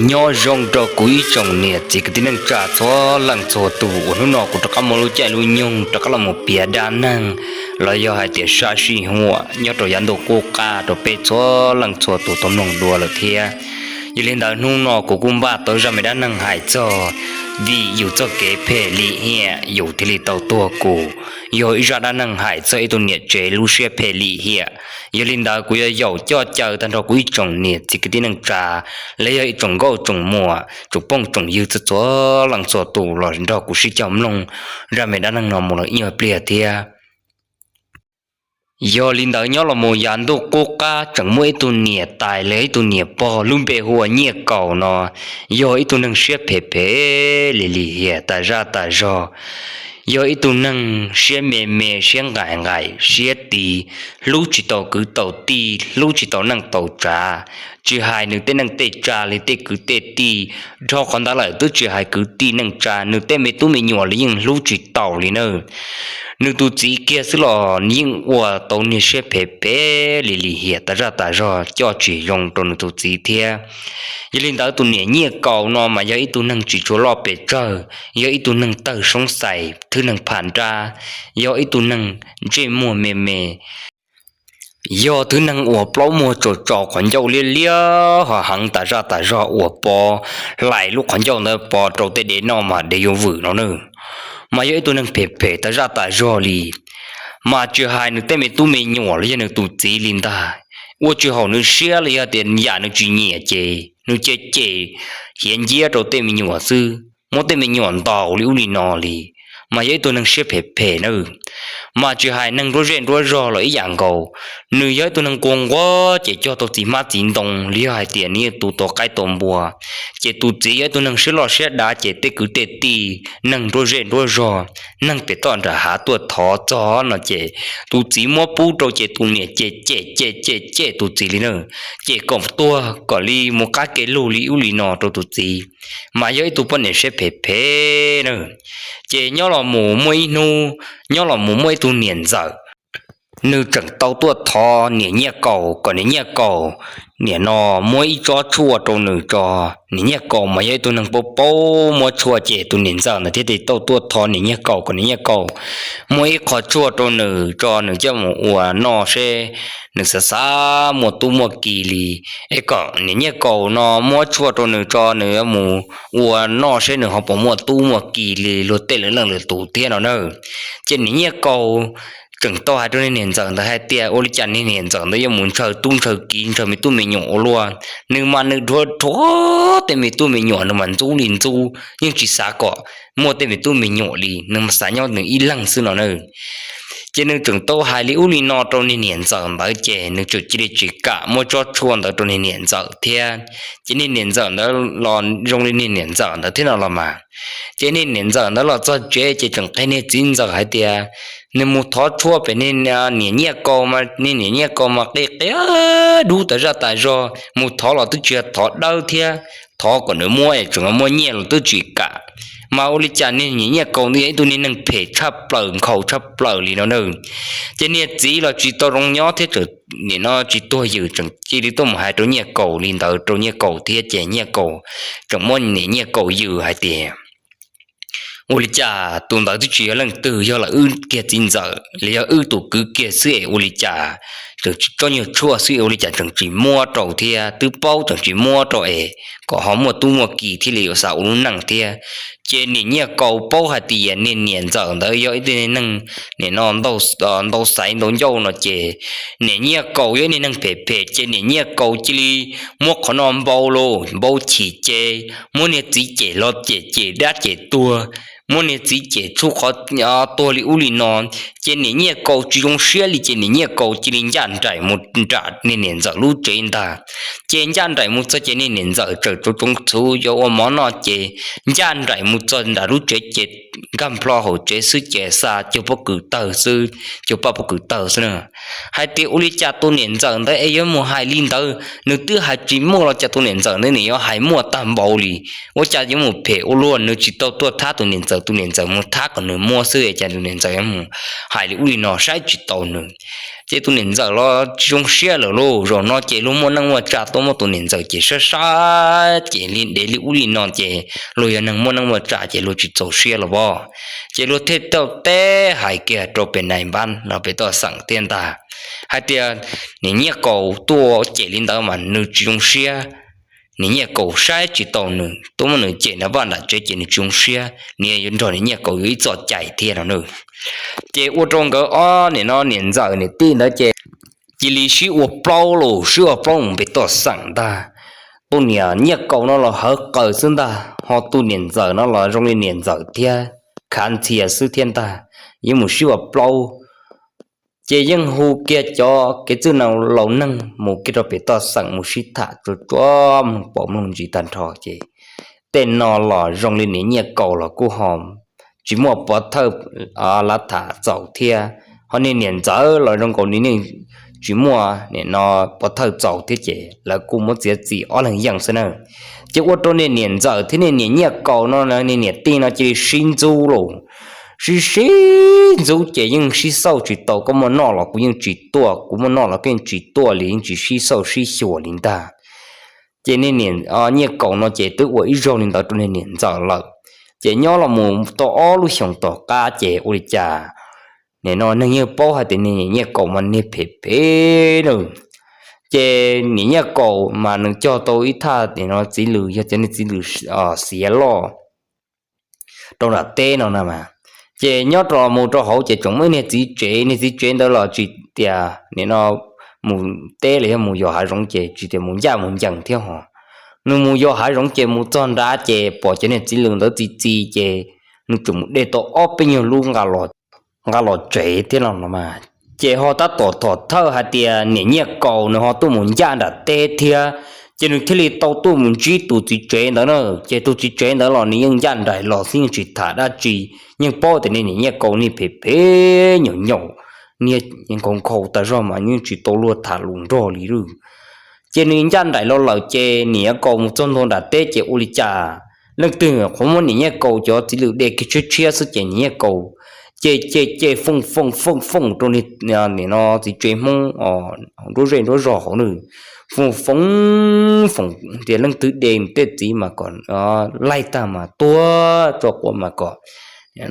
Nyob zoo rau kuv ib tsoom niam txiv kwv tij neej tsa txhua leej txhua tus uas hnub no kuv rov qab muaj lub caij lub nyoog rov qab los mus piav dab neeg los yog hais tias sab sij huam nyob rau yav ntuj qub qab rau peb txhua leej txhua tus tau mloog dua lawm thiab. Yog li ntawd hnub no kuv kuj npaj tau zaj me dab neeg hais txog vim yus txoj kev phem lim hiam yus thiaj li tau tuag kuj yog ib zaj dab neeg hais txog ib tug niam tsev lub siab phem lim hiam. Yog li ntawd kuv yuav yaum coj caw tag nrho kuv ib tsoom niam txiv kwv tij neej tsa los yog ib tsoom nkauj tsoom muam tsoom phooj tsoom ywg txhua txhua leej txhua tus los nrog kuv sib cog mloog zaj me dab neeg no mus lawm ib nyuag pliag thiab. Yog li ntawd nyob los mus yav ntuj qub qab tseem muaj ib tug niam tais los yog ib tug niam pog lub npe hu ua Nyiaj Kaus no, yog ib tug neeg siab phem phem lim lim hiam tas zaj tas zog, yog ib tug neeg siab me me siab nqaim nqaim siab tis, hlub tsis tau kwv tau tij hlub tsis tau neej tau tsav, tsis hais nws tej neej tej tsa li tej kwv tej tij, dhau qhov ntawd lawm twb tsis hais kwv tij neej tsa nws tej me tub me nyuam los yeej hlub tsis tau li na. Nws tus txiv kiag xwb los yeej ua tau niag siab phem phem lim lim hiam tas zaj tas zog coj tsis zoo rau nws tus txiv thiab. Yog li ntawd tus niam Nyiaj Kaus no mas yog ib tug neeg tsis tshua loj pes tsawg, yog ib tug neeg tawg soob xais thwb neeg pham nrab, yog ib tug neeg ntsej muag me me, yog thwb neeg uas plaub muag tsaus tsaus qhov ncauj liab liab ho heev tas zaj tas zog uas pov hlais lub qhov ncauj ntawd pov rau tej dev noj mas dev yuav vwm no na. Mas yog ib tug neeg phem phem tas zaj tas zog li, mas tsis hais nws tej me tub me nyuam los yog nws tus txiv li ntag, ua tsis haum nws siab los yog tias yam nws tsis nyiam ces nws cia cem hiav nciab rau tej me nyuam xwb, muab tej me nyuam ntaus li ub li no li, mas yog ib tug neeg siab phem phem na. Mas tsis hais neeg nruab zej nruab zog los ib yam nkaus, nws yog ib tug neeg quag nquag ces cog tau txiv hmab txiv ntoo li yog hais tias nws yeej tu tau qaib tau npua, ces tus txiv yog ib tug neeg siab loj siab dav ces tej kwv tej tij neeg nruab zej nruab zog, neeg pem toj nram hav tuaj thov txog no ces tus txiv muab pub rau ces tus niam ces cem cem cem cem tus txiv li na, ces kom tuag kom li mus qab kev lug li ub li no rau tus txiv, mas yog ib tug poj niam siab phem phem na. Ces nyob los mus muaj ib hnub, nyob los mus muaj ib tug niam ntxawm, nws tseem tau tuaj thov niam Nyiaj Kaus kom niam Nyiaj Kaus niam no muab ib tsob tshuaj rau nws tso. Niam Nyiaj Kaus mas yog ib tug neeg paub paub muab tshuaj ces tus niam ntxawm ntawd thiaj li tau tuaj thov niam Nyiaj Kaus kom niam Nyiaj Kaus muab ib qho tshuaj rau nws tso nws coj mus ua noj seb nws xav xav muaj tub muaj ki li, es kom niam Nyiaj Kaus no muab tshuaj rau nws tso nws mus ua noj seb nws ho puas muaj tub muaj ki li luag tej lwm leej lwm tus thiab no na. Ces niam Nyiaj Kaus tseem tau hais rau niag niam ntxawm ntawd hais tias ua li cas niag niam ntxawm ntawd yuav mus ntshaw tub ntshaw ki ntshaw me tub me nyuam ua luaj, nws mas nws dhuav rhuav tej me tub me nyuam nws mas ntxub li ntxub yeej tsis xav kom muaj tej me tub me nyuam li, nws mas xav nyob nws ib leeg xwb no na. Ces nws tseem tau hais li ub li no rau niag niam ntxawm ntawd ces nws tseem cia li tsis kam muab tsob tshuaj ntawd rau niag niam ntxawm thiab. Ces niag niam ntxawm ntawd los zoo li niag niam ntxawm ntawd thiab no los mas, ces niag niam ntxawm ntawd los txog tsev ces tseem qhia niag txiv ntxawm hais tias nws mus thov tshuaj pem niam Nyiaj Kaus mas niag niam Nyiaj Kaus mas qia qia dub tas zaj tas zog, mus thov los twb tsis yog thov dawb thiab, thov kom nws muab es tseem muab nyiaj los twb tsis kam. Mas ua li cas niag niam Nyiaj Kaus ntawd yog ib tug niag neeg phem tshaj plaws nkhaus tshaj plaws li no na. Ces niag txiv los tsis tau zoo nyob thiab, nim no tsis tuag ywm tseem cia li tuaj mus hais rau Nyiaj Kaus li ntawd rau Nyiaj Kaus thiab ces Nyiaj Kaus tseem muab niam Nyiaj Kaus yws hais tias ua li cas tus ntawd twb tsis yog leej twg, yog lawm wb kiag txiv ntxawm los yog wb tus kwv kiag xwb es ua li cas tseem tsis tsob nyuag tshuaj xwb es ua li cas tseem tsis muab rau thiab, twb paub tseem tsis muab rau es kom ho muaj tub muaj ki thiaj li yuav xav ua lub neej thiab. Ces niam Nyiaj Kaus paub hais tias niag niam ntxawm ntawd yog ib tug neeg nim no ntau xaiv ntau ncauj no ces niam Nyiaj Kaus yog ib tug neeg phem phem ces niam Nyiaj Kaus cia li muab qhov no npau los npau chim ces muab niag txiv cem los cem cem dab cem tuag, muab niag txiv cem tsuj qhov tuag li ub li no. Ces niam Nyiaj Kaus tsis zoo siab li ces niam Nyiaj Kaus cia li ncaj nraim mus nram niag niam ntxawm lub tsev ntag. Ces ncaj nraim mus txog ces niag niam ntxawm tseem tsoov tsoov txhuv yuav ua mov noj ces ncaj nraim mus txog nram lub tsev ces nkag nplho hauv tsev xwb ces xa cuag pob kws tawg xwb, cuag paj pob kws tawg xwb na. Hais tias ua li cas tus niam ntxawm ntawd es yuav mus hais li ntawd, nws twb hais tsis muaj los cas tus niam ntxawm ntawd nws yuav hais muaj tag npaum li. Ua cas yuav mus phem ua luaj, nws tsis tau tuaj thab tus niam ntxawm, tus niam ntxawm mus thab kom nws muaj xwb, cas tus niam ntxawm yuav mus hais li ub li no saib tsis taus nws. Ces tus niam ntxawm los tsis zoo siab lawm lauj. Zaum no ces luag muaj neej muaj tsa tuaj muab tus niam ntxawm ces saib saib ces li dev li ub li no ces luag yog neeg muaj neej muaj tsa ces luag tsis txaus siab los as. Ces luag thiaj tau teb hais kiag rau pem nais npab no pem toj xeem thiab ntag, hais tias niam Nyiaj Kaus tuaj cem li ntawd mas nws tsis zoo siab. Niam Nyiaj Kaus saib tsis taus nws, tuaj muab nws cem nram vaj nram tsev ces nws tsis zoo siab, nws yuav nrog niam Nyiaj Kaus yuav ib txoj cai thiab no na. Ces ua rau nkawd ob niam no niam ntxawm niam tij ntawd ces cia li sib ua plaub los sib ua plaub mus pem toj xeem ntag. Tus niam Nyiaj Kaus no los hawv qaws xwb ntag, ho tus niam ntxawm no los zoo li niam ntxawm thiab, khav ntxhias xwb thiab ntag, yuav mus sib ua plaub. Ces yeej hu kiag cov kev txwj laus neeg mus kiag rau pem toj xeem mus sib tham tsuag tsuag mloog pom mloog ntsis tag nrho ces tej no los zoo li niam Nyiaj Kaus los kuj ho tsis muaj pov thawj lav tham txaus thiab, ho niag niam ntxawm los zoo nkaus li yeej tsis muaj nim no pov thawj txaus thiab ces lawv kuj muab txiav txim ob leeg yeej xwb na. Ces ua rau niag niam ntxawm thiab niag niam Nyiaj Kaus no niag niam tij no cia li sib ntxub lauj. Sib sib ntxub ces yeej sib xauj tsis tau, koj muaj noj los kuv yeej tsis tuaj, kuv muaj noj los koj yeej tsis tuaj li, yeej tsis sib xauj sib xyuas li ntag. Ces niag niam Nyiaj Kaus no ces twb ua ib zaug li ntawd rau niag niam ntxawm lawm. Ces nyob los mus tau ob lub xyoos tom qab ces ua li cas, nim no neeg yeej paub hais tias niag niam Nyiaj Kaus mas niag phem phem na. Ces niam Nyiaj Kaus mas nws cog tau ib thaj nim no txiv lws, yog cov niag txiv lws xiav loj rau nram teb no na mas. Ces nyob rau mus rau hauv ces tseem muaj ib niag txiv tsev, niag txiv tsev ntawd los tsis tias nim no mus teb los yog mus yos hav zoov ces tsis tias mus ncaj mus ncees thiab ho. Nws mus yos hav zoov ces mus txog nrad ces pom cov niag txiv lws ntawd txi txiv ces nws tseem mus de tau ob peb nyuag lub nqa los tsev thiab no los mas. Ces ho tab tom thov thawj hais tias niam Nyiaj Kaus nws ho tuaj mus ncaj nram teb thiab, ces nws thiaj li tau tuaj mus ntsib tus txiv tsev ntawd na. Ces tus txiv tsev ntawd los nws yeej ncaj nraim los xwb yeej tsis tham dab tsi, yeej paub tias niag niam Nyiaj Kaus niag phem phem nyaum nyaum, niag nkaus nkhaus tas zog mas yeej tsis tau luag tham lus nrog li lawm. Ces nws ncaj nraim los lawm ces niam Nyiaj Kaus mus txog ntua nram teb ces ua li cas leej twg qhuav muab niam Nyiaj Kaus cov txiv lws de kiag tshiab tshiab xwb ces niam Nyiaj Kaus ces ces ces foom foom foom foom rau nim no txiv tsev Hmoob nruab zej nruab zog hauv nws, foom foom foom tias leej twg de nws tej txiv mas kom laig tag mas tuag, tso quav mas kom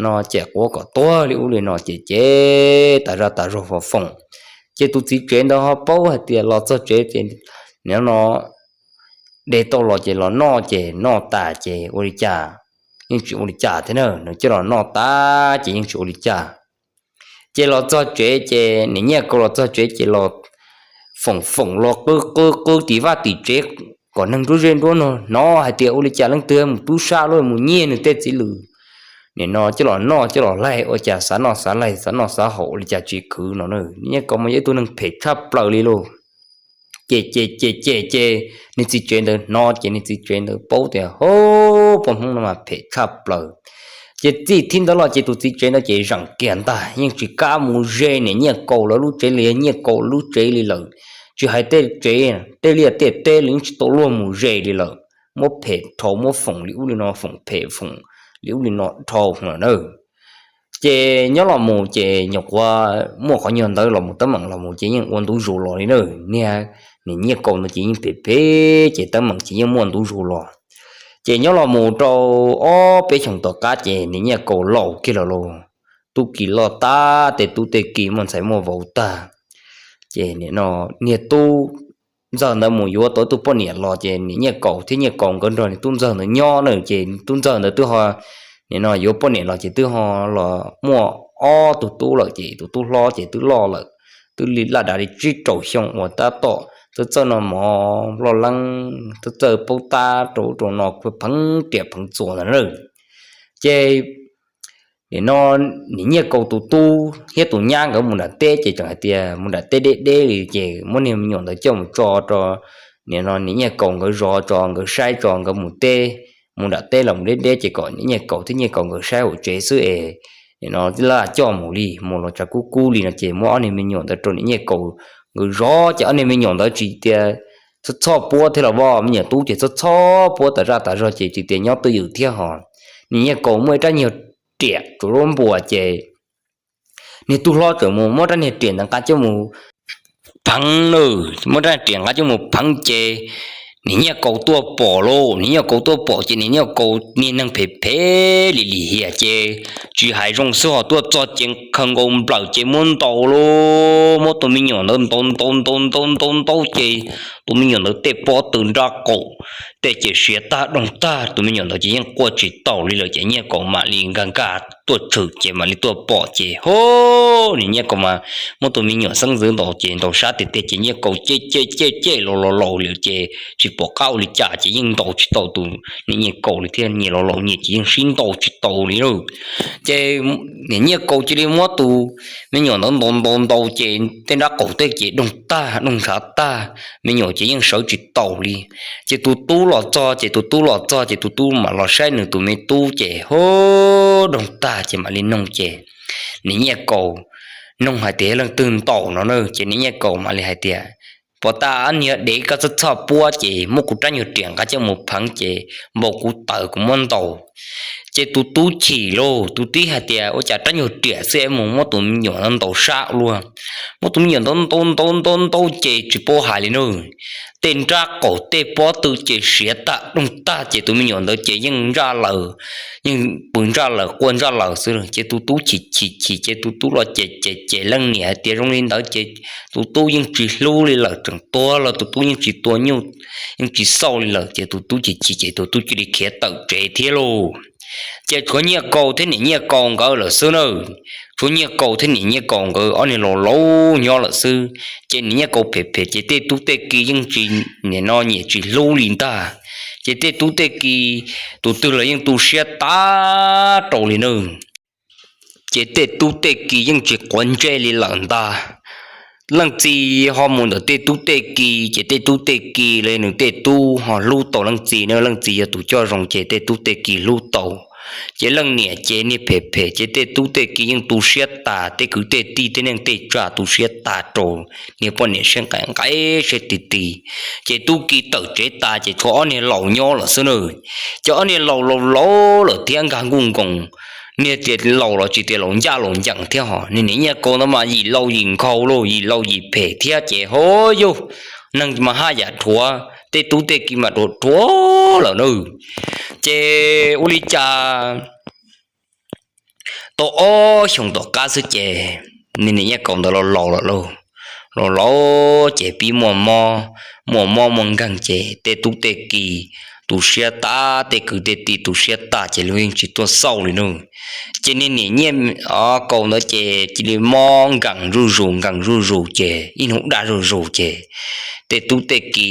no ces quav kom tuag li ub li no ces ces tas zaj tas zog foom foom. Ces tus txiv tsev ntawd ho paub hais tias los txog tsev ces nim no de tau los ces los noj ces noj tas ces ua li cas, yeej tsis ua li cas thiab na, nws coj los noj tas ces yeej tsis ua li cas. Ces los txog tsev ces niam Nyiaj Kaus los txog tsev ces los foom foom los qw qw qw tim vaj tim tsev kom neeg nruab zej nruab zog hnov hais tias ua li cas leej twg mus tub sab luaj mus nyiag nws tej txiv lws. Nim no coj los noj coj los laig ua cas xav noj xav laig xav noj xav haus ua li cas tsis khwv no na. Niam Nyiaj Kaus mas yog ib tug neeg phem tshaj plaws li lauj. Ces ces ces ces ces niag txiv tsev ntawd hnov ces niag txiv tsev ntawd paub tias hub poj Hmoob no mas phem tshaj plaws. Ces txij thaum ntawd los ces tus txiv tsev ntawd ces zeem kiag ntag, yeej tsis kam mus ze niam Nyiaj Kaus lawv lub tsev li, Nyiaj Kaus lub tsev li lawm. Tsis hais tej tsev, tej liaj tej teb los yeej tsis tau luag mus ze li lawm. Muab phem dhau, muab foom li ub li no, foom phem foom li ub li no dhau lawm na. Ces nyob los mus ces nyuam qhuav muaj qhov nyuag ntawd los mus teeb meem los mus ces yeej ua ntu zus los li na. Niag niam Nyiaj Kaus no ces yeej phem phem ces teeb meem ces yeej muaj ntu zus los. Ces nyob los mus rau ob peb xyoos tom qab ces niam Nyiaj Kaus laus kiag lawm lauj. Tub ki loj tag, tej tub tej ki muaj ntxhais muaj vauv tag. Ces nim no niag tub ntxawg ntawd mus yuav tau ib tug poj niam los ces niam Nyiaj Kaus thiab Nyiaj Kaus nkawd nrog niag tub ntxawg ntawd nyob na. Ces tub ntxawg ntawd twb ho nim no yuav poj niam los ces twb ho los muaj ob tug tub lawm ces tus tub hlob ces twb loj lawm, twb li laj dav li tsib rau xyoo uas tab tom txawj txawj noj mov loj leeb, txawj txawj paub tab rau ub rau no pheev riam pheev txuas ntawd na. Ces nim no niam Nyiaj Kaus tus tub thiab tus nyab nkawd mus nram teb ces tseem hais tias mus nram teb deb deb li ces muab niag me nyuam ntawd coj mus tso rau nim no niam Nyiaj Kaus nkawd zov tso, nkawd saib tso, nkawd mus teb mus nram teb los mus deb deb ces kom niam Nyiaj Kaus thiab Nyiaj Kaus nkawd saib hauv tsev xwb es nim no laj coj mus li, mus los tshav kub kub li no ces muab ob niag me nyuam ntawd rau niam Nyiaj Kaus nkawd zov ces ob niag me nyuam ntawd tsis tias txhob txhob puab thiab los vos, me nyuam tub ces txhob txhob puab tas zaj tas zog ces tsis tias nyob twj ywm thiab hos. Niam Nyiaj Kaus muaj ib rab nyuag riam tsuas lub npuas ces niag tub hlob txawm mus muab rab niag riam ntawd nqa coj mus pheev na, muab rab riam nqa coj mus pheev ces niam Nyiaj Kaus tuaj pom lauj, niam Nyiaj Kaus tuaj pom ces niam Nyiaj Kaus niag neeg phem phem lim lim hiam ces tsis hais zoo xwb hos tuaj txog ces khaws nkaus nplawm ces muab ntaus lauj, muab tus me nyuam ntawd ntaus ntaus ntaus ntaus ntaus ntaus ces tus me nyuam ntawd tej pob tw nrab qaum tej ces siav tag doog tag, tus me nyuam ntawd ces yeej quaj tsis taus li lawm ces Nyiaj Kaus mam li nkag nkag tuaj tshwm ces mam li tuaj pom ces ho niam Nyiaj Kaus mas muab tus me nyuam xeeb ntxwv ntaus ces ntaus sab tiag tiag ces Nyiaj Kaus cem cem cem cem los los laus li ces tsis pom qab ua li cas ces yeej ntaus tsis tau tus niam Nyiaj Kaus li thiab, nyias los laus nyias ces yeej sib ntaus tsis tau li lauj. Ces niam Nyiaj Kaus cia li muab tus me nyuam ntawd ntaus ntaus ntaus ces tej nrab qaum tej ces doog tag doog ntshav tag, me nyuam ces yeej sawv tsis taus li. Ces tus tub los txog ces tus tub los txog ces tus tub mam los saib nws tus me tub ces ho doog tag ces mam li noog ces niam Nyiaj Kaus noog hais tias leej twg ntaus no na ces niam Nyiaj Kaus mam li hais tias pom tas niag dev koj txhob txhob puab ces muab kuv rab nyuag riam nqa coj mus pheev ces npau kuv tawv kuv muab ntaus. Ces tus tub chim lauj, tus tub hais tias ua cas rab nyuag riam xwb es mus muab tus me nyuam ntawd ntaus sab luaj. Muab tus me nyuam ntawd ntaus ntaus ntaus ntaus ces tsis paub hais li na, tej nrab qaum tej pob tw ces siav tag doog tag ces tus me nyuam ntawd ces yeej ntsaj laws, yeej pw ntsaj laws quaj ntsaj laws xwb ces tus tub chim chim chim ces tus tub los ces ces ces leej niam hais tias zoo li ntawd ces tus tub yeej tsis hlub li lawm, tseem tuag los tus tub yeej tsis tua nyuj, yeej tsis xauj li lawm ces tus tub chim chim ces tus tub cia li khiav tawm tsev thiab lauj. Ces tshuav Nyiaj Kaus thiab niam Nyiaj Kaus nkawd lawm xwb na. Tshuav Nyiaj Kaus thiab niam Nyiaj Kaus nkawd ob niag laus laus nyob lawm xwb. Ces niam Nyiaj Kaus phem phem ces tej tub tej ki yeej tsis, nim no nyiam tsis hlub li ntag. Ces tej tub tej ki tus twg los yeej tu siab tag rau li na. Ces tej tub tej ki yeej tsis quav ntsej li lawm ntag. Leej txiv ho mus ntawm tej tub tej ki ces tej tub tej ki los nws tej tub ho hlub tau leej txiv na, leej txiv yog tus coj zoo ces tej tub tej ki hlub tau. Ces leej niam ces niag phem phem ces tej tub tej ki yeej tu siab tas, tej kwv tej tij tej neej tej tsa tu siab tas rau niag poj niam siab nqaim nqaim siab ti ti. Ces tub ki tawm tsev tas ces tshuav ob niag laus nyob lawm xwb na. Ces ob niag laus laus laus lawm thiab nkag nkuj nkoos, niag tias laus los tsis tias laus ncaj laus ncees thiab hos, niag niam Nyiaj Kaus ntawd mas yim laus yim nkhaus lauj, yim laus yim phem thiab ces ho yug neeg mas haj yam dhuav, tej tub tej ki mas dhuav dhuav lawm na. Ces ua li cas tau ob xyoos tom qab xwb ces niag niam Nyiaj Kaus ntawd los laus lawm lauj. Los laus ces pib muaj mob, muaj mob muaj nkeeg ces tej tub tej ki tu siab tas, tej kwv tej tij tu siab tas ces luag yeej tsis tuaj xauj li na. Ces niag niam Nyiaj Kaus ntawd ces cia li mob nkees zuj zus nkees zuj zus ces ib hnub daj zuj zus ces tej tub tej ki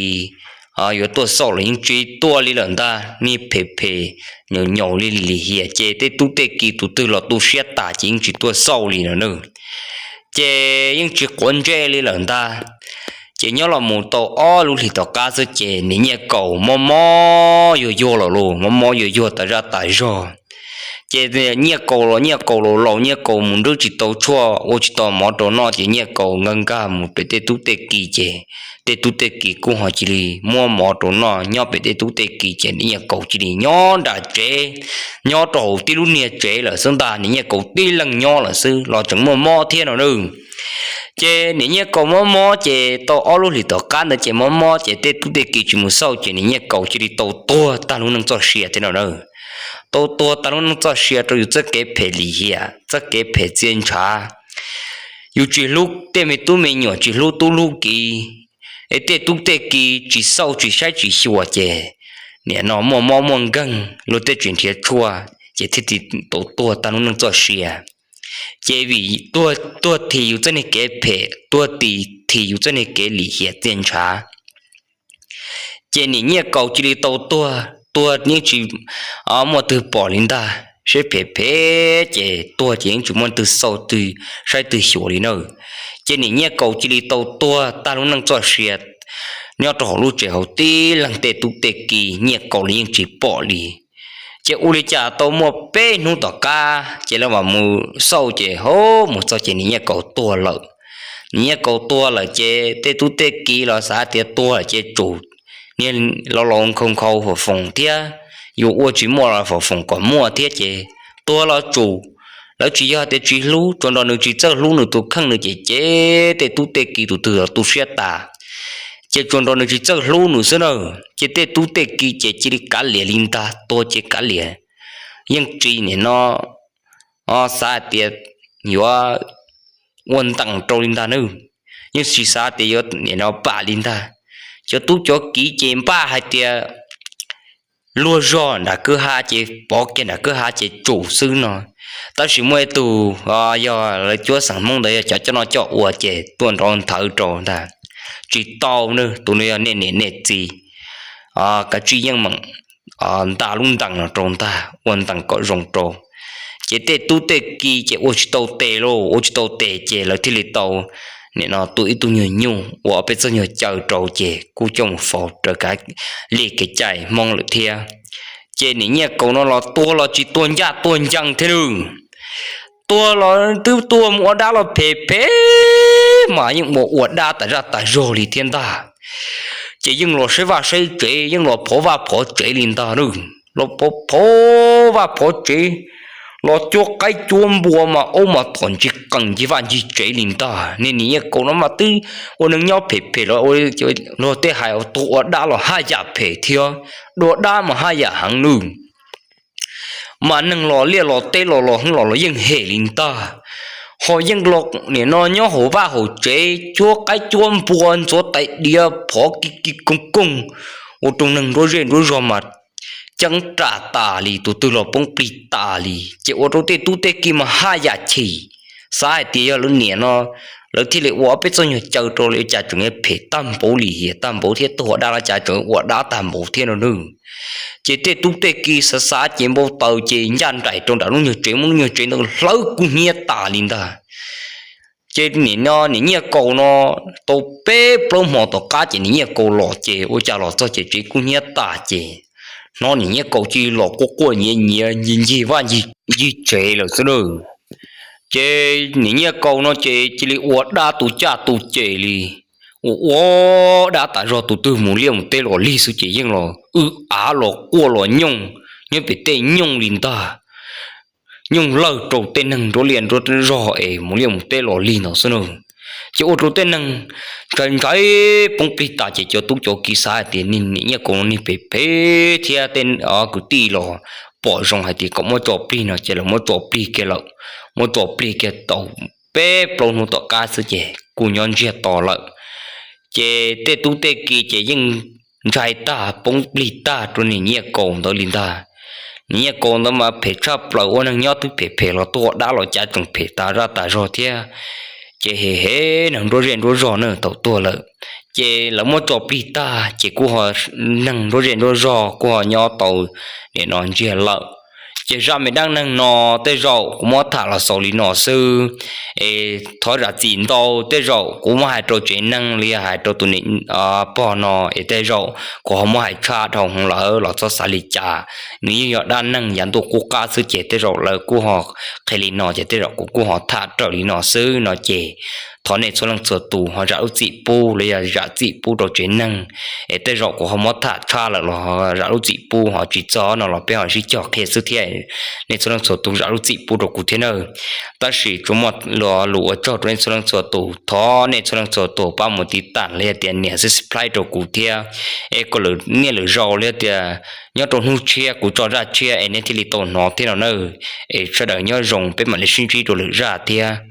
yuav tuaj xauj los yeej tsis tuaj li lawm ntag, niag phem phem nyaum nyaum li lim hiam ces tej tub tej ki tus twg los tu siab tas ces yeej tsis tuaj xauj li no na. Ces yeej tsis quav ntsej li lawm ntag. Ces nyob los mus tau ob lub hlis tom qab xwb ces niam Nyiaj Kaus mob mob yuag yuag lawm lauj, mob mob yuag yuag tas zaj tas zog. Ces Nyiaj Kaus los Nyiaj Kaus laus laus, Nyiaj Kaus mus nrwb tsis tau tshuaj ua tsis tau mov rau noj ces Nyiaj Kaus nkag nkag mus pem tej tub tej ki ces tej tub tej ki kuj ho cia li muab mov rau noj nyob pem tej tub tej ki ces niam Nyiaj Kaus cia li nyob nram tsev, nyob rau hauv tib lub niag tsev lawm xwb ntag, niam Nyiaj Kaus tib leeg nyob lawm xwb los tseem muaj mob thiab no na. Ces niam Nyiaj Kaus mob mob ces tau ob lub hlis tom qab ntawd ces mob mob ces tej tub tej ki tsis mus xauj ces niam Nyiaj Kaus cia li tau tuag tag lub neej txoj sia thiab no na. Tau tuag tag lub neej txoj sia rau yus txoj kev phem lim hiam, txoj kev phem txia ntshav. Yus tsis hlub tej me tub me nyuam, tsis hlub tub hlub ki, es tej tub tej ki tsis xauj tsis saib tsis xyuas ces nim no muaj mob muaj nkeeg luag tej tsis nrhiav tshuaj ces thiaj li tau tuag tag lub neej txoj sia. Ces vim tuag, tuag this yus txoj niag kev phem, tuag thi- this yus txoj niag kev lim hiam txia ntshav. Ces niam Nyiaj Kaus cia li tau tuag, tuag yeej tsis muaj twg pom li ntag, seb phem phem ces tuag ces yeej tsis muaj twg xauj twg saib twg xyuas li na. Ces niam Nyiaj Kaus cia li tau tuag tag lub neej txoj sia nyob rau hauv lub tsev hauv tib leeg tej tub tej ki, Nyiaj Kaus los yeej tsis pom li. Ces ua li cas tau muaj peb hnub tom qab ces lawv mam mus xauj ces ho mus txog ces niam Nyiaj Kaus tuag lawm. Niam Nyiaj Kaus tuag lawm ces tej tub tej ki los xav tias tuag lawm ces tsum, niag los los nkhaus nkhaus fam foom thiab, yuav ua tsis muaj los fam foom kom muaj thiab ces tuag los tsum, lawv tsis yog tias tsis hlub, tsuas nrog nws tsis txawj hlub nws tus kheej nws ces ces tej tub tej ki tus twg los tu siab tas, ces tsuas nrog nws tsis txawj hlub nws xwb na. Ces tej tub tej ki ces cia li kav liam li ntag, tuag ces kav liam, yeej tsis nim no xav hais tias yuav ua ntees rau li ntag na, yeej tsis xav tias yuav nim no pam li ntag. Cov tub cov ki ces npaj hais tias luag zog nram kwj ha ces pov kiag nram kwj ha ces tsum xwb no. Tab sis muaj ib tug yog lawv cuab xeem Hmoob ntawd yog cov coj noj coj ua ces tuaj nrov nthawv rau ntag, tsis tau na, tus no yog nej niam nej txiv, kav tsij yeej meem nta lub ntees no rau ntag, ua ntees kom zoo rau. Ces tej tub tej ki ces ua tsis tau tes lauj, ua tsis tau tes ces lawv thiaj li tau nim no tu ib tug nyuag nyuj ua ob peb txoj nyuag caw rau ces kuj coj mus faus raws kav liam kev cai Hmoob lawm thiab. Ces niam Nyiaj Kaus no los tuag los tsis tuag ncaj tuag ncees thiab nws, tuag los twb tuag mus ua dab los phem phem mas yeej ua ua dab tas zaj tas zog li thiab ntag. Ces yeej los saib vaj saib tsev, yeej los phov vaj phov tsev li ntag, los phov vaj phov tsev, los cuab qaib cuab npua mas aub mas tom ntsis qees ncig vaj ncig tsev li ntag. Niag niam Nyiaj Kaus no mas twb ua neeg nyob phem phem los luag tej hais tuag ua dab los haj yam phem thiab, dua dab mas haj yam heev nws. Mas neeg los liaj los teb los los los los yeej hem li ntag, ho yeej los nim no nyob hauv vaj hauv tsev cuab qaib cuab npua ntxuav tais diav phov ki ki koog koog, ua rau neeg nruab zej nruab zog mas ceeb ram tas li, tus twg los poob plig tas li, ces ua rau tej tub tej ki mas haj yam chim, xav hais tias yog lawv niam no lawv thiaj li ua ob peb txoj nyuag caw rau li cas tseem phem tag npaum li hiam tag npaum thiab, tuag ua dab los cas tseem ua dab tag npaum thiab no nawb. Ces tej tub tej ki xav xav ces npau taws ces ncaj nraim rau nram lub nyuag tsev, muab lub nyuag tsev ntawd hlawv kub hnyiab tas li ntag. Ces nim no niam Nyiaj Kaus no tau peb plaub hmo tom qab ces niam Nyiaj Kaus los ces ua cas los txog ces tsev kub hnyiab tas ces hnov niam Nyiaj Kaus cia li los quaj quaj nyiav nyiav ncig ncig vaj ncig tsev lawm xwb na. Ces niam Nyiaj Kaus no ces cia li ua dab tu caj tu ces li, ua ua dab tas zog, tus twg mus liaj mus teb los lig xwb ces yeej los w av los quaj los nyooj nyob pem tej nyooj li ntag. Nyooj lawj rau tej neeg nruab liaj nruab zog es mus liaj mus teb los lig no xwb na. Ces ua rau tej neeg ntshai ntshai poob plig tas ces cov tub cov ki xav hais tias niag niam Nyiaj Kaus no niag phem phem thiab, tej kwv tij los pom zoo hais tias kom muab tso plig no ces lawv muab tso plig kiag lawm. Muab tso plig kiag tau peb plaub hnub tom qab xwb ces kuj nyob ntsiag to lawm. Ces tej tub tej ki ces yeej ntshai tag poob plig tag rau niam Nyiaj Kaus ntawd li ntag. Niam Nyiaj Kaus ntawd mas phem tshaj plaws, ua neeg nyob twb phem phem los tuaj ua dab los cas tseem phem tas zaj tas zog thiab. Ces hem hem neeg nruab zej nruab zog na thaum tuag lawm. Ces lawv muab tso plig tag ces kuj ho neeg nruab zej nruab zog kuj ho nyob tau nim no ntsiag lawm. Ces zaj me dab neeg no tej zaum kuv muab tham los xaus li no xwb. Es thov zam txim ntau, tej zaum kuv muab hais rau tsev neeg li yog hais rau tus niam pog no es tej zaum kuv ho muab hais tshaj dhau hwv lawm los txhob xav li cas. Nws yeej yog dab neeg yav ntuj qub qab xwb ces tej zaum lawv kuj ho qhia li no ces tej zaum kuv kuj ho tham raws li no xwb no ces thov nej txhua leej txhua tus ho zam lub txim pub los yog zam txim pub rau tsev neeg. Es tej zaum kuv ho muab tham tshaj lawm los zam lub txim pub, ho tsis txog no los peb ho sib cog qhia xwb thiab. Nej txhua leej txhua tus zam lub txim pub rau kuv thiab nawb. Tab sis tsuas muaj lus ua tsaug rau nej txhua leej txhua tus, thov nej txhua leej txhua tus pab mus tiv tam los yog tias nias subscribe rau kuv thiab. Es kom lwm niaj lwm zaus los yog tias nyob rau hnub tshiab kuv tso zaj tshiab es nej thiaj li tau hnov thiab no nawb. Es sawv daws nyob zoo, peb mam li sib ntsib rau lwm zaj thiab.